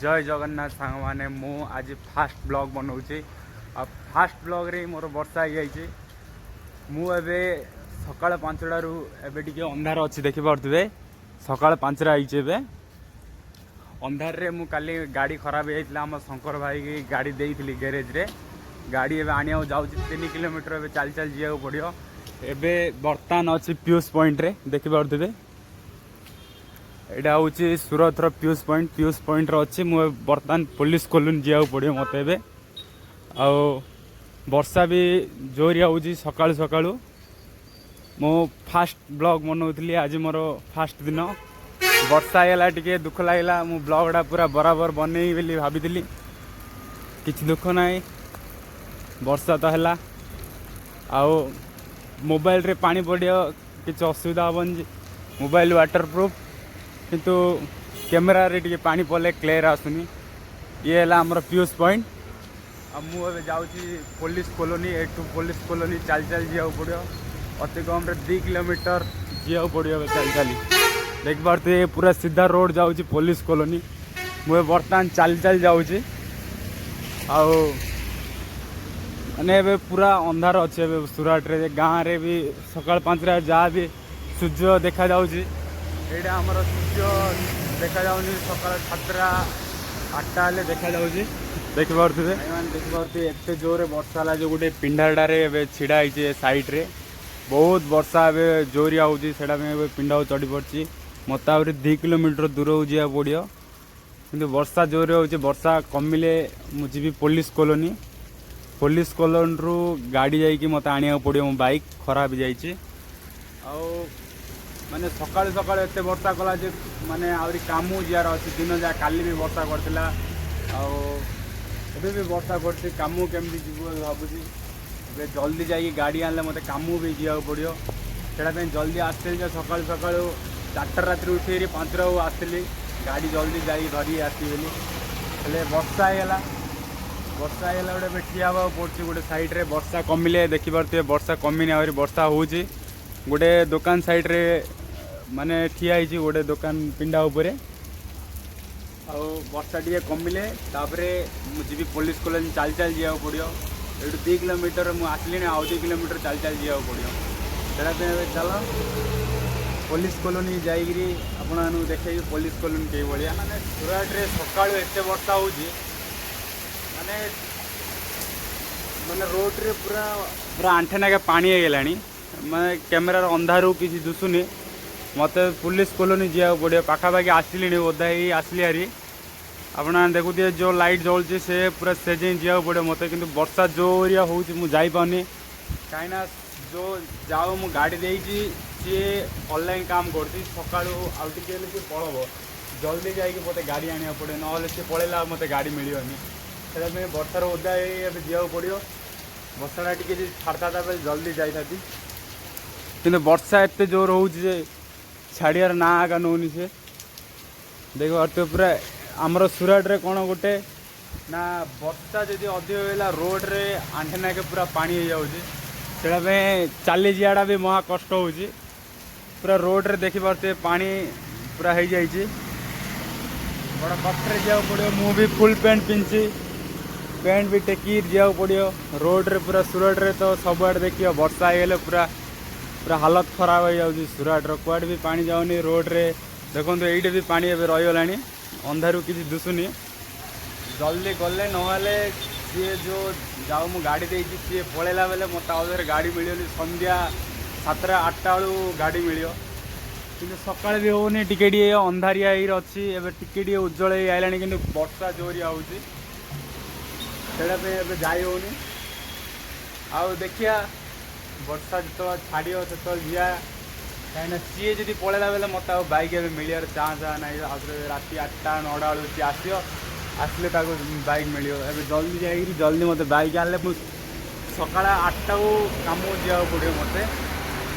ଜୟ ଜଗନ୍ନାଥ ସାଙ୍ଗମାନେ। ମୁଁ ଆଜି ଫାଷ୍ଟ ବ୍ଲଗ୍ ବନାଉଛି ଆଉ ଫାଷ୍ଟ ବ୍ଲଗ୍ରେ ମୋର ବର୍ଷା ହେଇଯାଇଛି। ମୁଁ ଏବେ ସକାଳ 5ଟାରୁ, ଏବେ ଟିକେ ଅନ୍ଧାର ଅଛି, ଦେଖିପାରୁଥିବେ, ସକାଳ 5ଟା ହେଇଛି ଏବେ। ଅନ୍ଧାରରେ ମୁଁ କାଲି ଗାଡ଼ି ଖରାପ ହେଇଯାଇଥିଲା, ଆମ ଶଙ୍କର ଭାଇକି ଗାଡ଼ି ଦେଇଥିଲି ଗ୍ୟାରେଜରେ। ଗାଡ଼ି ଏବେ ଆଣିବାକୁ ଯାଉଛି। 3 କିଲୋମିଟର ଏବେ ଚାଲି ଚାଲି ଯିବାକୁ ପଡ଼ିବ। ଏବେ ବର୍ତ୍ତମାନ ଅଛି ପିୟୁଷ ପଏଣ୍ଟରେ, ଦେଖିପାରୁଥିବେ। ଏଇଟା ହେଉଛି ସୁରତର ପିୟୁଷ ପଏଣ୍ଟ। ପିୟୁଷ ପଏଣ୍ଟରେ ଅଛି ମୁଁ ଏବେ। ବର୍ତ୍ତମାନ ପୋଲିସ କଲୋନୀ ଯିବାକୁ ପଡ଼ିବ ମୋତେ ଏବେ। ଆଉ ବର୍ଷା ବି ଜୋରିଆ ହେଉଛି ସକାଳୁ ସକାଳୁ। ମୁଁ ଫାଷ୍ଟ ବ୍ଲଗ୍ ବନାଉଥିଲି, ଆଜି ମୋର ଫାଷ୍ଟ ଦିନ, ବର୍ଷା ହେଇଗଲା। ଟିକେ ଦୁଃଖ ଲାଗିଲା। ମୁଁ ବ୍ଲଗ୍ଟା ପୁରା ବରାବର ବନେଇବି ବୋଲି ଭାବିଥିଲି। କିଛି ଦୁଃଖ ନାହିଁ, ବର୍ଷା ତ ହେଲା। ଆଉ ମୋବାଇଲରେ ପାଣି ପଡ଼ିବ, କିଛି ଅସୁବିଧା ହେବନି, ମୋବାଇଲ ୱାଟର ପ୍ରୁଫ୍। କିନ୍ତୁ କ୍ୟାମେରାରେ ଟିକେ ପାଣି ପଡ଼ିଲେ କ୍ଲିୟର ଆସୁନି। ଇଏ ହେଲା ଆମର ପିୟୁଷ ପଏଣ୍ଟ ଆଉ ମୁଁ ଏବେ ଯାଉଛି ପୋଲିସ କଲୋନୀ। ଏଠୁ ପୋଲିସ କଲୋନୀ ଚାଲି ଚାଲି ଯିବାକୁ ପଡ଼ିବ। ଅତି କମ୍ରେ 2 କିଲୋମିଟର ଯିବାକୁ ପଡ଼ିବ ଏବେ ଚାଲି ଚାଲି। ଦେଖିପାରୁଥିବେ, ପୁରା ସିଧା ରୋଡ଼ ଯାଉଛି ପୋଲିସ କଲୋନୀ। ମୁଁ ଏବେ ବର୍ତ୍ତମାନ ଚାଲି ଚାଲି ଯାଉଛି। ଆଉ ମାନେ ଏବେ ପୁରା ଅନ୍ଧାର ଅଛି ଏବେ ସୁରାଟରେ। ଗାଁରେ ବି ସକାଳ 5ଟା ଯାହା ବି ସୂର୍ଯ୍ୟ ଦେଖାଯାଉଛି, ଏଇଟା ଆମର ସୂର୍ଯ୍ୟ ଦେଖାଯାଉନି। ସକାଳ 7ଟା 8ଟା ହେଲେ ଦେଖାଯାଉଛି, ଦେଖିପାରୁଥିବେ ଭାଇମାନେ, ଦେଖିପାରୁଥିବେ। ଏତେ ଜୋରରେ ବର୍ଷା ହେଲା ଯେ ଗୋଟେ ପିଣ୍ଡାଟାରେ ଏବେ ଛିଡ଼ା ହେଇଛି ଏ ସାଇଡ଼୍ରେ। ବହୁତ ବର୍ଷା ଏବେ ଜୋରିଆ ହେଉଛି, ସେଇଟା ପାଇଁ ଏବେ ପିଣ୍ଡାକୁ ଚଢ଼ି ପଡ଼ିଛି। ମୋତେ ଆହୁରି 2 କିଲୋମିଟର ଦୂରକୁ ଯିବାକୁ ପଡ଼ିବ, କିନ୍ତୁ ବର୍ଷା ଜୋରରେ ହେଉଛି। ବର୍ଷା କମିଲେ ମୁଁ ଯିବି ପୋଲିସ କଲୋନୀ। ପୋଲିସ କଲୋନୀରୁ ଗାଡ଼ି ଯାଇକି ମୋତେ ଆଣିବାକୁ ପଡ଼ିବ। ମୋ ବାଇକ୍ ଖରାପ ହେଇଯାଇଛି। ଆଉ ମାନେ ସକାଳୁ ସକାଳୁ ଏତେ ବର୍ଷା କଲା ଯେ ମାନେ ଆହୁରି କାମକୁ ଯିବାର ଅଛି ଦିନ ଯାହା। କାଲି ବି ବର୍ଷା କରିଥିଲା ଆଉ ଏବେ ବି ବର୍ଷା କରୁଛି। କାମକୁ କେମିତି ଯିବୁ ବୋଲି ଭାବୁଛି। ଏବେ ଜଲ୍ଦି ଯାଇକି ଗାଡ଼ି ଆଣିଲେ ମୋତେ କାମକୁ ବି ଯିବାକୁ ପଡ଼ିବ। ସେଇଟା ପାଇଁ ଜଲ୍ଦି ଆସିଥିଲି ଯେ ସକାଳୁ ସକାଳୁ 4ଟା ରାତିରୁ ଉଠିକିରି 5ଟାକୁ ଆସିଥିଲି, ଗାଡ଼ି ଜଲ୍ଦି ଯାଇକି ଧରିକି ଆସିବି ବୋଲି। ହେଲେ ବର୍ଷା ହେଇଗଲା। ବର୍ଷା ହେଇଗଲା, ଗୋଟେ ଏବେ ଠିଆ ହେବାକୁ ପଡ଼ୁଛି ଗୋଟେ ସାଇଡ଼୍ରେ। ବର୍ଷା କମିଲେ, ଦେଖିପାରୁଥିବେ, ବର୍ଷା କମିନି, ଆହୁରି ବର୍ଷା ହେଉଛି। ଗୋଟେ ଦୋକାନ ସାଇଡ଼୍ରେ ମାନେ ଠିଆ ହେଇଛି, ଗୋଟେ ଦୋକାନ ପିଣ୍ଡା ଉପରେ। ଆଉ ବର୍ଷା ଟିକେ କମିଲେ ତାପରେ ମୁଁ ଯିବି ପୋଲିସ କଲୋନୀ। ଚାଲି ଚାଲି ଯିବାକୁ ପଡ଼ିବ। ଏଇଠୁ 2 କିଲୋମିଟର ମୁଁ ଆସିଲିଣି, ଆଉ 2 କିଲୋମିଟର ଚାଲି ଚାଲି ଯିବାକୁ ପଡ଼ିବ। ସେଇଟା ପାଇଁ ଏବେ ଚାଲ, ପୋଲିସ କଲୋନୀ ଯାଇକିରି ଆପଣମାନଙ୍କୁ ଦେଖେଇବି ପୋଲିସ କଲୋନୀ କେଇ ଭଳିଆ। ମାନେ ସୁରାଟରେ ସକାଳୁ ଏତେ ବର୍ଷା ହେଉଛି, ମାନେ ମାନେ ରୋଡ଼ରେ ପୁରା ପୁରା ଆଣ୍ଠେ ନାଖେ ପାଣି ହେଇଗଲାଣି। ମାନେ କ୍ୟାମେରାର ଅନ୍ଧାରକୁ କିଛି ଦିଶୁନି ମୋତେ। ପୋଲିସ କଲୋନୀ ଯିବାକୁ ପଡ଼ିବ। ପାଖାପାଖି ଆସିଲିଣି, ଓଦା ହେଇ ଆସିଲି ହାରି। ଆପଣମାନେ ଦେଖୁଥିବେ, ଯେଉଁ ଲାଇଟ୍ ଜଳୁଛି, ସେ ପୁରା ସେ ଯାଏଁ ଯିବାକୁ ପଡ଼ିବ ମୋତେ। କିନ୍ତୁ ବର୍ଷା ଜୋରିଆ ହେଉଛି, ମୁଁ ଯାଇପାରୁନି। କାହିଁକିନା ଯେଉଁ ଯାଉ ମୁଁ ଗାଡ଼ି ଦେଇଛି, ସିଏ ଅନଲାଇନ୍ କାମ କରୁଛି ସକାଳୁ। ଆଉ ଟିକେ ହେଲେ ସିଏ ପଳେଇବ। ଜଲ୍ଦି ଯାଇକି ମୋତେ ଗାଡ଼ି ଆଣିବାକୁ ପଡ଼ିବ, ନହେଲେ ସିଏ ପଳେଇଲା ଆଉ ମୋତେ ଗାଡ଼ି ମିଳିବନି। ସେଇଟା ପାଇଁ ବର୍ଷାର ଓଦା ହେଇ ଏବେ ଯିବାକୁ ପଡ଼ିବ। ବର୍ଷାଟା ଟିକେ ଯଦି ଛାଡ଼ିଥାନ୍ତା ବେଲେ ଜଲ୍ଦି ଯାଇଥାନ୍ତି। କିନ୍ତୁ ବର୍ଷା ଏତେ ଜୋର ହେଉଛି ଯେ ଛାଡ଼ିବାର ନାଁ ଏକା ନେଉନି ସେ। ଦେଖିପାରୁଥିବେ ପୁରା ଆମର ସୁରାଟରେ କ'ଣ ଗୋଟେ ନା, ବର୍ଷା ଯଦି ଅଧିକ ହେଲା, ରୋଡ଼ରେ ଆଣ୍ଠେ ନାକେ ପୁରା ପାଣି ହେଇଯାଉଛି। ସେଇଟା ପାଇଁ ଚାଲି ଯିବାଟା ବି ମହା କଷ୍ଟ ହେଉଛି। ପୁରା ରୋଡ଼ରେ ଦେଖିପାରୁଥିବେ, ପାଣି ପୁରା ହେଇଯାଇଛି। ବଡ଼ କଷ୍ଟରେ ଯିବାକୁ ପଡ଼ିବ। ମୁଁ ବି ଫୁଲ୍ ପ୍ୟାଣ୍ଟ ପିନ୍ଧିଛି, ପ୍ୟାଣ୍ଟ ବି ଟେକିକି ଯିବାକୁ ପଡ଼ିବ ରୋଡ଼ରେ ପୁରା। ସୁରାଟରେ ତ ସବୁଆଡ଼େ ଦେଖିବ, ବର୍ଷା ହେଇଗଲେ ପୁରା ପୁରା ହାଲତ ଖରାପ ହେଇଯାଉଛି ସୁରାଟର। କୁଆଡ଼େ ବି ପାଣି ଯାଉନି ରୋଡ଼ରେ। ଦେଖନ୍ତୁ, ଏଇଠି ବି ପାଣି ଏବେ ରହିଗଲାଣି। ଅନ୍ଧାରୁ କିଛି ଦିଶୁନି। ଜଲ୍ଦି ଗଲେ, ନହେଲେ ସିଏ ଯେଉଁ ଯାଉ ମୁଁ ଗାଡ଼ି ଦେଇଛି, ସିଏ ପଳେଇଲା ବେଲେ ମୋତେ ଆଉ ଥରେ ଗାଡ଼ି ମିଳିବନି। ସନ୍ଧ୍ୟା 7ଟା 8ଟା ବେଳକୁ ଗାଡ଼ି ମିଳିବ। କିନ୍ତୁ ସକାଳେ ବି ହେଉନି, ଟିକେ ଟିକେ ଅନ୍ଧାରିଆ ହେଇକି ଅଛି। ଏବେ ଟିକେ ଟିକେ ଉଜ୍ଜଳ ହେଇ ଆଇଲାଣି, କିନ୍ତୁ ବର୍ଷା ଜୋରିଆ ହେଉଛି, ସେଇଟା ପାଇଁ ଏବେ ଯାଇ ହେଉନି। ଆଉ ଦେଖିବା, ବର୍ଷା ଯେତେବେଳେ ଛାଡ଼ିବ ସେତେବେଳେ ଯିବା। କାହିଁକିନା ସିଏ ଯଦି ପଳେଇଲା ବେଲେ ମୋତେ ଆଉ ବାଇକ୍ ଏବେ ମିଳିବାର ଚାନ୍ସ ନାହିଁ। ଆଉ ଥରେ ରାତି 8ଟା 9ଟା ବେଳକୁ ସିଏ ଆସିବ, ଆସିଲେ ତାକୁ ବାଇକ୍ ମିଳିବ। ଏବେ ଜଲ୍ଦି ଯାଇକିରି ଜଲ୍ଦି ମୋତେ ବାଇକ୍ ଆଣିଲେ ମୁଁ ସକାଳ 8ଟାକୁ କାମକୁ ଯିବାକୁ ପଡ଼ିବ ମୋତେ।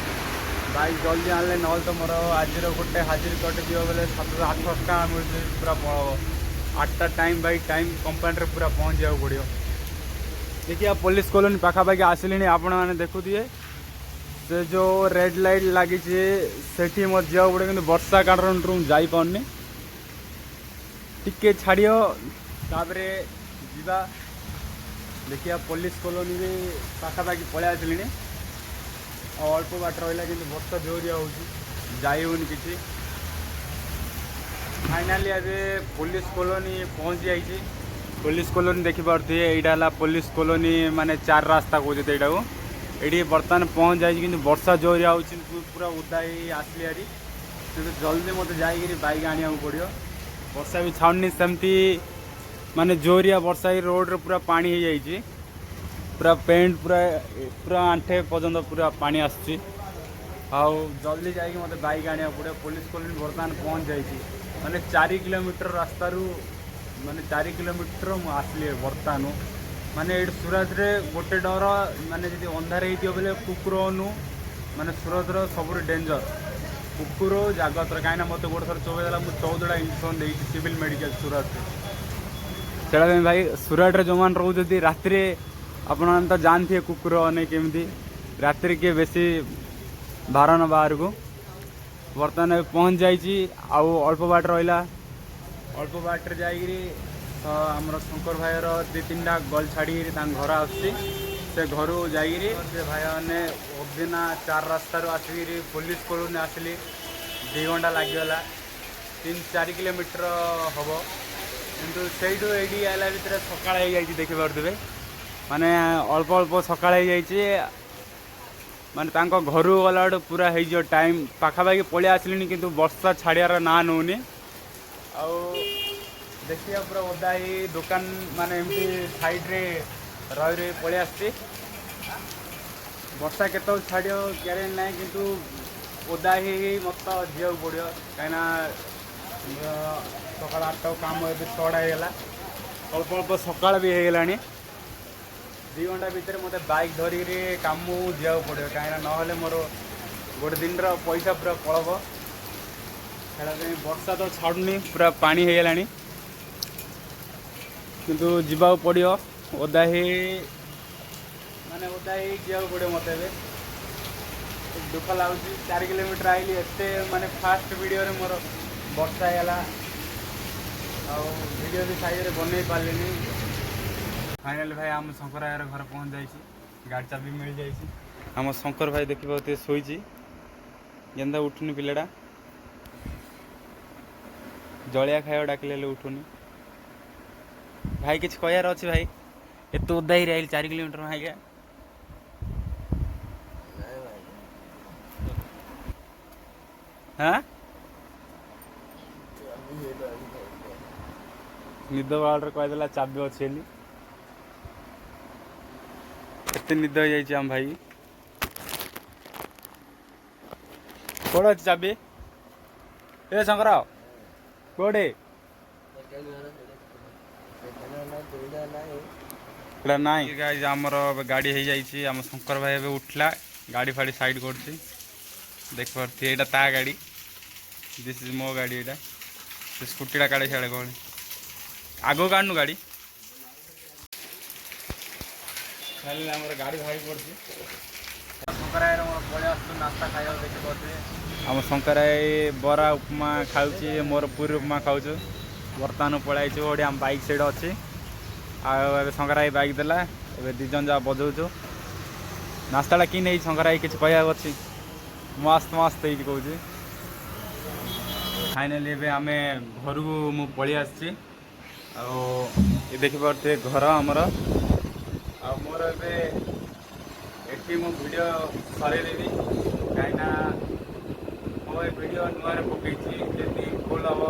ବାଇକ୍ ଜଲ୍ଦି ଆଣିଲେ, ନହେଲେ ତ ମୋର ଆଜିର ଗୋଟେ ହାଜିରି କଟିଯିବ ବୋଲେ 700 800 ଟଙ୍କା ମିଳୁଛି, ପୁରା ପଳେଇବ। 8ଟା ଟାଇମ୍ ବାଇ ଟାଇମ୍ କମ୍ପାନୀରେ ପୁରା ପହଞ୍ଚିବାକୁ ପଡ଼ିବ। ଦେଖିବା, ପୋଲିସ କଲୋନୀ ପାଖାପାଖି ଆସିଲିଣି। ଆପଣମାନେ ଦେଖୁଥିବେ, ସେ ଯେଉଁ ରେଡ୍ ଲାଇଟ୍ ଲାଗିଛି, ସେଠି ମୋତେ ଯିବାକୁ ପଡ଼ିବ। କିନ୍ତୁ ବର୍ଷା କାରଣରୁ ମୁଁ ଯାଇପାରୁନି। ଟିକେ ଛାଡ଼ିବ, ତାପରେ ଯିବା। ଦେଖିବା, ପୋଲିସ କଲୋନୀ ବି ପାଖାପାଖି ପଳେଇ ଆସିଲିଣି ଆଉ ଅଳ୍ପ ବାଟ ରହିଲା। କିନ୍ତୁ ବର୍ଷା ଜୋରିଆ ହେଉଛି, ଯାଇ ହେଉନି କିଛି। ଫାଇନାଲି ଏବେ ପୋଲିସ କଲୋନୀ ପହଞ୍ଚି ଯାଇଛି। ପୋଲିସ କଲୋନୀ ଦେଖିପାରୁଥିବେ, ଏଇଟା ହେଲା ପୋଲିସ କଲୋନୀ, ମାନେ ଚାର ରାସ୍ତା କହୁଛନ୍ତି ଏଇଟାକୁ। ଏଇଠି ବର୍ତ୍ତମାନ ପହଞ୍ଚି ଯାଇଛି, କିନ୍ତୁ ବର୍ଷା ଜୋରିଆ ହେଉଛି। ମୁଁ ପୁରା ଓଦା ହେଇ ଆସିଲି ହାରି, କିନ୍ତୁ ଜଲ୍ଦି ମୋତେ ଯାଇକିରି ବାଇକ୍ ଆଣିବାକୁ ପଡ଼ିବ। ବର୍ଷା ବି ଛାଡ଼ୁନି ସେମିତି, ମାନେ ଜୋରିଆ ବର୍ଷା ହେଇ ରୋଡ଼ରେ ପୁରା ପାଣି ହେଇଯାଇଛି। ପୁରା ପ୍ୟାଣ୍ଟ ପୁରା ପୁରା ଆଣ୍ଠେ ପର୍ଯ୍ୟନ୍ତ ପୁରା ପାଣି ଆସୁଛି। ଆଉ ଜଲ୍ଦି ଯାଇକି ମୋତେ ବାଇକ୍ ଆଣିବାକୁ ପଡ଼ିବ। ପୋଲିସ କଲୋନୀ ବର୍ତ୍ତମାନ ପହଞ୍ଚି ଯାଇଛି। ମାନେ 4 କିଲୋମିଟର ରାସ୍ତାରୁ, ମାନେ 4 କିଲୋମିଟର ମୁଁ ଆସିଲି ବର୍ତ୍ତମାନ। ମାନେ ଏଇଠି ସୁରତରେ ଗୋଟେ ଡର, ମାନେ ଯଦି ଅନ୍ଧାର ହେଇଥିବ ବୋଲେ କୁକୁର ଅନୁ। ମାନେ ସୁରତର ସବୁଠୁ ଡେଞ୍ଜର କୁକୁର ଜାଗତର। କାହିଁକିନା ମୋତେ ଗୋଟେ ଥର ଚୋବେଇ ଦେଲା, ମୁଁ 14ଟା ଇଞ୍ଜେକ୍ସନ୍ ଦେଇଛି ସିଭିଲ୍ ମେଡ଼ିକାଲ ସୁରତରେ। ସେଇଟା ପାଇଁ ଭାଇ, ସୁରଟରେ ଯେଉଁମାନେ ରହୁଛନ୍ତି, ରାତିରେ ଆପଣମାନେ ତ ଜାଣିଥିବେ କୁକୁର ମାନେ କେମିତି, ରାତିରେ କିଏ ବେଶୀ ବାହାରନ ବାହାରକୁ। ବର୍ତ୍ତମାନ ଏବେ ପହଞ୍ଚି ଯାଇଛି, ଆଉ ଅଳ୍ପ ବାଟ ରହିଲା। ଅଳ୍ପ ବାଟରେ ଯାଇକିରି ତ ଆମର ଶଙ୍କର ଭାଇର ଦୁଇ ତିନିଟା ଗଳି ଛାଡ଼ିକିରି ତାଙ୍କ ଘର ଆସୁଛି। ସେ ଘରୁ ଯାଇକିରି ସେ ଭାଇମାନେ ଅବିନା ଚାର ରାସ୍ତାରୁ ଆସିକିରି ପୋଲିସ କଲୋନୀ ଆସିଲି, 2 ଘଣ୍ଟା ଲାଗିଗଲା। 3-4 କିଲୋମିଟର ହେବ, କିନ୍ତୁ ସେଇଠୁ ଏଇଠି ଆଇଲା ଭିତରେ ସକାଳ ହେଇଯାଇଛି। ଦେଖିପାରୁଥିବେ, ମାନେ ଅଳ୍ପ ଅଳ୍ପ ସକାଳ ହେଇଯାଇଛି। ମାନେ ତାଙ୍କ ଘରୁ ଗଲାବେଳକୁ ପୁରା ହେଇଯିବ ଟାଇମ୍। ପାଖାପାଖି ପଳେଇ ଆସିଲିଣି, କିନ୍ତୁ ବର୍ଷା ଛାଡ଼ିବାର ନାଁ ନେଉନି। ଆଉ ଦେଖିବା, ପୁରା ଓଦା ହେଇ ଦୋକାନ ମାନେ ଏମିତି ସାଇଡ଼୍ରେ ରହି ରହି ପଳେଇ ଆସିଛି। ବର୍ଷା କେତେବେଳେ ଛାଡ଼ିବ ଗ୍ୟାରେଣ୍ଟି ନାହିଁ, କିନ୍ତୁ ଓଦା ହେଇ ହେଇ ମୋତେ ତ ଯିବାକୁ ପଡ଼ିବ, କାହିଁକିନା ସକାଳ 8ଟା କାମ, ଏବେ 6ଟା ହେଇଗଲା। ଅଳ୍ପ ଅଳ୍ପ ସକାଳ ବି ହେଇଗଲାଣି। 2 ଘଣ୍ଟା ଭିତରେ ମୋତେ ବାଇକ୍ ଧରିକିରି କାମକୁ ଯିବାକୁ ପଡ଼ିବ, କାହିଁକିନା ନହେଲେ ମୋର ଗୋଟେ ଦିନର ପଇସା ପୁରା ପଳବ। ସେଇଟା ପାଇଁ ବର୍ଷା ତ ଛାଡ଼ୁନି, ପୁରା ପାଣି ହେଇଗଲାଣି, କିନ୍ତୁ ଯିବାକୁ ପଡ଼ିବ। ଓଦା ହେଇ, ମାନେ ଓଦା ହେଇ ଯିବାକୁ ପଡ଼ିବ ମୋତେ। ଏବେ ଦୁଃଖ ଲାଗୁଛି, 4 କିଲୋମିଟର ଆଇଲି ଏତେ, ମାନେ ଫାଷ୍ଟ ଭିଡ଼ିଓରେ ମୋର ବର୍ଷା ହେଇଗଲା ଆଉ ଭିଡ଼ିଓ ବି ସାଇଜରେ ବନେଇ ପାରିଲିନି। ଫାଇନାଲି ଭାଇ, ଆମ ଶଙ୍କର ଭାଇର ଘରେ ପହଞ୍ଚି ଯାଇଛି, ଗାଡ଼ି ଚାବି ମିଳିଯାଇଛି। ଆମ ଶଙ୍କର ଭାଇ ଦେଖିପାରୁଥିବେ ଶୋଇଛି, ଯେନ୍ତା ଉଠୁନି ପିଲାଟା। ଜଳିଆ ଖାଇବା ଡାକିଲେ ହେଲେ ଉଠୁନି। ଭାଇ, କିଛି କହିବାର ଅଛି ଭାଇ? ଏତେ ଓଦା ହେଇକି ଆଇଲି 4 କିଲୋମିଟର ଭାଇକା। ନାଇଁ ଭାଇ। ହଁ। ଚାବି ହେଇଗଲାଣି। ନିଦ ବାଳରେ କହିଦେଲା ଚାବି ଅଛି ବୋଲି। ଏତେ ନିଦ ହେଇଯାଇଛି ଆମ ଭାଇ। କୋଉଠି ଅଛି ଚାବି? ଏ ଶଙ୍କର, କୋଉଠି? ଦୁଇଟା ନାହିଁ। ଏଇଟା ନାହିଁ ଗାଇଜ। ଆମର ଏବେ ଗାଡ଼ି ହେଇଯାଇଛି। ଆମ ଶଙ୍କର ଭାଇ ଏବେ ଉଠିଲା, ଗାଡ଼ି ଫାଡ଼ି ସାଇଡ୍ କରୁଛି। ଦେଖିପାରୁଥିବେ, ଏଇଟା ତା ଗାଡ଼ି, this is ମୋ ଗାଡ଼ି ଏଇଟା। ସେ ସ୍କୁଟିଟା କାଢ଼େ ସିଆଡ଼େ। କ'ଣ ଆଗକୁ କାଢ଼ୁନୁ ଗାଡ଼ି? ହେଲେ ଆମର ଗାଡ଼ି ଭାରି ପଡ଼ୁଛି। ଶଙ୍କର ଭାଇର ମୋର ପଳେଇ ଆସୁଛୁ ନାସ୍ତା ଖାଇବାକୁ। ଦେଖିପାରୁଥିବେ, ଆମ ଶଙ୍କର ଭାଇ ବରା ଉପମା ଖାଉଛି, ମୋର ପୁରୀ ଉପମା ଖାଉଛୁ। ବର୍ତ୍ତମାନ ପଳେଇ ଆଇଛୁ ଗୋଟେ, ଆମ ବାଇକ୍ ସେଇଠି ଅଛି। ଆଉ ଏବେ ଶଙ୍କର ଭାଇ ବାଇକ୍ ଦେଲା, ଏବେ ଦୁଇ ଜଣ ଯାକ ବଜଉଛୁ। ନାସ୍ତାଟା କି ନେଇଛି ଶଙ୍କର ଭାଇ, କିଛି କହିବାକୁ ଅଛି? ମସ୍ତ ମସ୍ତ ହେଇଛି କହୁଛି। ଫାଇନାଲି ଏବେ ଆମେ ଘରକୁ ମୁଁ ପଳେଇ ଆସିଛି। ଆଉ ଏ ଦେଖିପାରୁଥିବେ ଘର ଆମର। ଆଉ ମୋର ଏବେ ଏଠି ମୁଁ ଭିଡ଼ିଓ ସରେଇଦେବି, କାହିଁକିନା ମୁଁ ଏ ଭିଡ଼ିଓ ନୂଆରେ ପକେଇଛି। ଯଦି ଭୁଲ ହେବ